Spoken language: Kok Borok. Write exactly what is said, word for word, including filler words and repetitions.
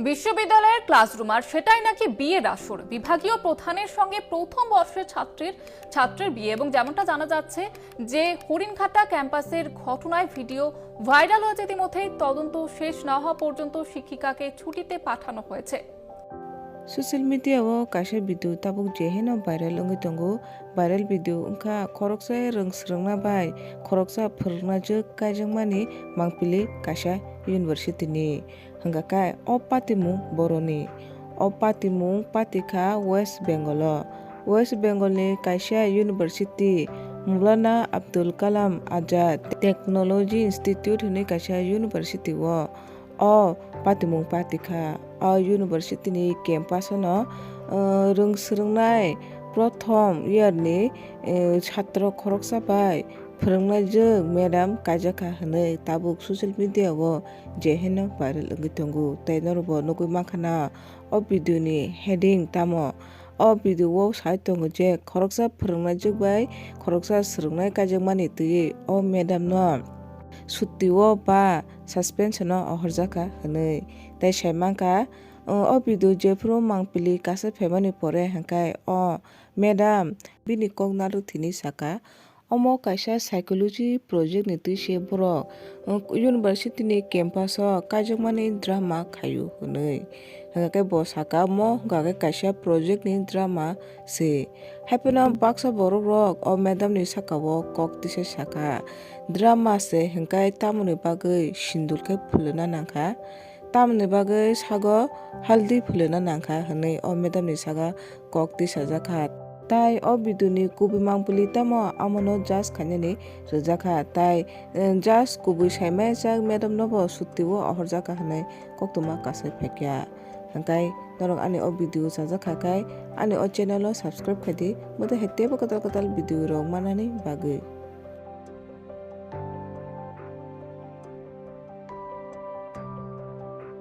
বিশ্ববিদ্যালয়ের ক্লাসরুম আর সেটাই নাকি বিয়ের আসর। বিভাগীয় প্রধানের সঙ্গে প্রথম বর্ষের ছাত্রীর ছাত্রের বিয়ে এবং যেমনটা জানা যাচ্ছে যে হরিণঘাটা ক্যাম্পাসের ঘটনায় ভিডিও ভাইরাল হয়েছে। ইতিমধ্যেই তদন্ত শেষ না হওয়া পর্যন্ত শিক্ষিকাকে ছুটিতে পাঠানো হয়েছে। Social media o kaisa video tabuk je heno viral wngwi tongo. Viral video wngkha khoroksa rwng swrwngna bai khoroksa phwrwngnaijwk kaijakmani mangpili kaisa university ni. Hwnkha khe o patimung boroni. O patimung patikha West Bengal o. West Bengal ni kaisa university Maulana Abdul Kalam Azad Technology Institute hwnwi kaisa university o. O patimung patikha. O university ni campus o no, uh, rwng swrwngnai prothom year ni, uh, chhatro khoroksa bai phwrwngnaijwk madam kaijakha hwnwi tabuk social media o je heno viral wngwi tongo. Tei norokbo nugwi mankha na o video ni heading tamo. O video o sai tongo je khoroksa phwrwngnaijwk bai khoroksa swrwngnai kaijakmani twiwi o madam no sutti o ba suspension o ohorjakha hwnwi. Tei sai mankha, o video jephuru mangpili kasa phaimani pore hwnkhe o madam bini kok narwk thini saka, omo kaisa psychology project ni twi se borok, uh, university ni campus o kaijakmani drama khaio hwnwi. Hwnkhe bo saka, omo hwnkha khe kaisa project ni drama se. Haiphano baksa borok rok o madam ni saka o kok tisa saka, drama se hwnkhe tamoni bagwi sindul khe phuluna nangkha, tamoni bagwi sago haldi phuluna nangkha hwnwi o madam ni saka kok tisajakha. Tai o video ni kubui mangpili tamo amono judge khainani rwjakha. Tai, eh, judge kubui saimaya jak madam no bo sutti o ohorjakha hwnwi koktwma kasai phaikha. Hwnkhe norok ani o video chajakha khe ani o channel o subscribe khaidi, bodo hai teibo kwtal kwtal video rok manani bagwi.